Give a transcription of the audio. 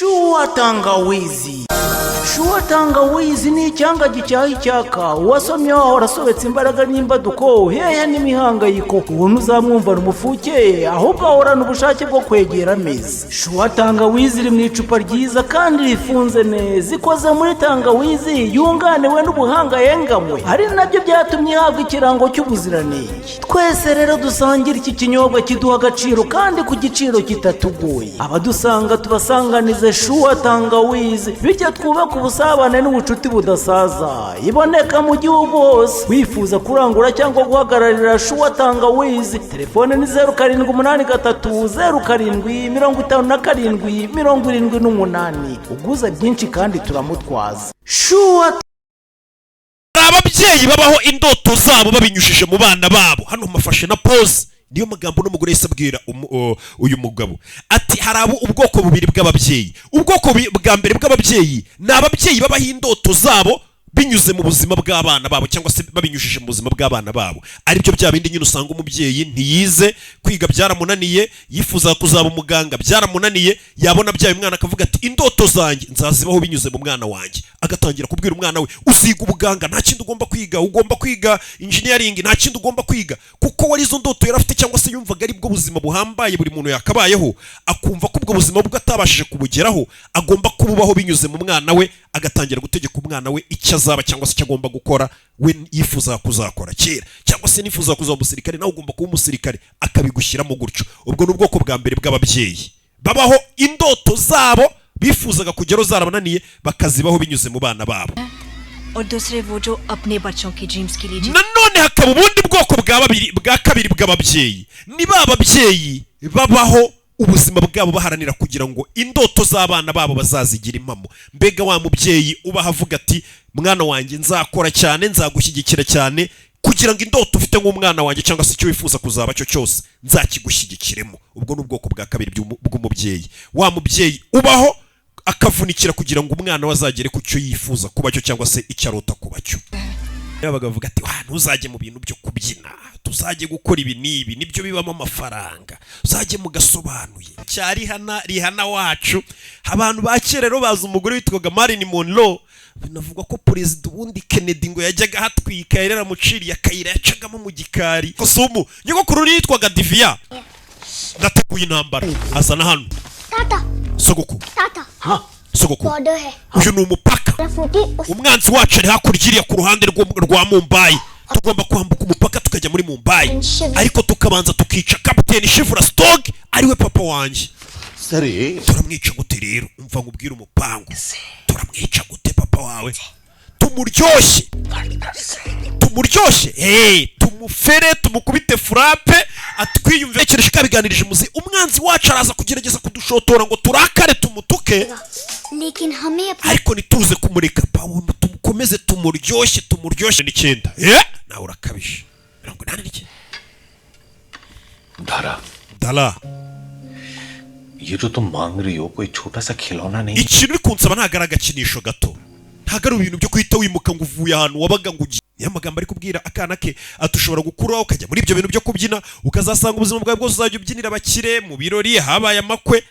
Shuwa tangawizi, shuwa tangawizi ni icyanga gicyaha icyaka. Uwasomye wahora asobetse imbaraga n'imbaduko hehe n'imihangayiko. Uwo ntuzamwumvana umufuke, ahubwo ahorana ubushake bwo kwegera ameza. Shuwa tangawizi iri mu icupa ryiza kandi rifunze neza, ikoze muri tangawizi yunganiwe n'ubuhanga yenganywe, ari nabyo byatumye ihabwa ikirango cy'ubuziranenge. Twese rero dusangira iki kinyobwa kiduha agaciro kandi ku giciro kitatugoye. Abadusanga tubasanganize shuwa tangawizi, bityo twubake ubusabane n'ubucuti budasaza. Iboneka mu gihugu hose. Wifuza kurangura cyangwa guhagararira shuwa tangawizi, telefone ni 0783075778. Uguza byinshi kandi turamutwaza. Shuwa. Hari ababyeyi babaho indoto zabo babinyujije mu bana babo. Hano mafashe na pause. Niyo magambo n'umugore yahise abwira uyu mugabo, ati hari abo ubwoko bubiri bw'ababyeyi. Ubwoko bwa mbere bw'ababyeyi ni ababyeyi babaho indoto zabo binyuze mu buzima bw'abana babo, cyangwa se babinyujije mu buzima bw'abana babo, aribyo bya bindi nyine usanga umubyeyi ntiyize, kwiga byaramunaniye, yifuza kuzaba umuganga byaramunaniye, yabona byaye umwana akavuga ati: "Indoto zanjye nzazibaho binyuze mu mwana wanjye." Agatangira kubwira umwana we: "Uziga ubuganga, nta kindi ugomba kwiga, ugomba kwiga engineering, nta kindi ugomba kwiga," kuko wari izo ndoto yari afite, cyangwa se yumvaga ari bwo buzima buhambaye buri muntu yakabayeho, akumva ko ubwo buzima bwe atabashije kubugeraho agomba kububaho binyuze mu mwana we, agatangira gutegeka umwana we icyo azaba cyangwa se icyo agomba gukora we yifuza kuzakora kera, cyangwa se nifuza kuzaba umusirikare, nawe ugomba kuba umusirikare, akabigushyiramo gutyo. Ubwo ni ubwoko bwa mbere bw'ababyeyi babaho indoto zabo bifuzaga kugeraho zarabananiye, bakazibaho binyuze mu bana babo. और दूसरे वो जो अपने बच्चों की ड्रीम्स के लिए जी Nanone hakaba ubundi bwoko bwa babiri, bwa kabiri bw'ababyeyi, ni ba babyeyi babaho ubuzima bwabo baharanira kugira ngo indoto z'abana babo bazazigire impamo. Mbega wa mubyeyi ubaho avuga ati: "Mwana wanjye, nzakora cyane, nzagushyigikira cyane kugira ngo indoto ufite nk'umwana wanjye cyangwa se icyo wifuza kuzaba cyo cyose nzakigushyigikiremo." Ubwo ni ubwoko bwa kabiri bw'umubyeyi, wa mubyeyi ubaho akavunikira kugira ngo umwana we azagere ku cyo yifuza kuba cyo, cyangwa se icyo arota kuba cyo. Yabaga avuga ati: "Wa, ntuzajye mu bintu byo kubyina, tuzajye gukora ibi n'ibi, nibyo bibamo amafaranga, uzajye mu gasobanuye cya Rihanna." Rihanna wacu, abantu ba kera rero bazi umugore witwaga Marilyn Monroe. Binavugwa ko perezida ubundi Kennedy ngo yajyaga ahatwika, yari yaramuciriye akayira yacagamo mu gikari. Kosumu nyogokuru yitwaga Divya. Ndateguye intambara, azana hano. Tata. Sogokuru. Tata. Sogokuru. Border है. Uyu ni umupaka. फूटी उस Umwanzi wacu ari hakurya iriya ku ruhande rwa Mumbai. Tugomba kwambuka umupaka tukajya muri Mumbai, ariko tukabanza tukica Kapiteni Shivura Stog, ariwe papa wanjye. Sari. Turamwica gute rero? Umva nkubwire umupangu. Turamwica gute papa wawe? Tumuryoshye, tumuryoshye, hey, tumufere, tumukubite frappe atwiyumve. Kereje kabiganirije muzi: umwanzi wacu araza kugerageza kudushotora ngo turakare, tumutuke, लेकिन हमें अपना ariko ntituze kumureka. Pawe tumukomeze, tumuryoshye, tumuryoshye. N'icyenda, eh, nawe urakabije, 89. धारा. Dara. ये जो तुम मांग रही हो कोई छोटा सा खिलौना नहीं. Ikintu uri kunsaba ntabwo ari agakinisho gato, ntabwo ari ibintu byo guhita wimuka ngo uvuye ahantu wabaga ngo ugiye. Niyo magambo ari kubwira akana ke, ati ushobora gukura ukajya muri ibyo bintu byo kubyina, ukazasanga ubuzima bwawe bwose uzajya ubyinira abakire mu birori, habaye amakwe.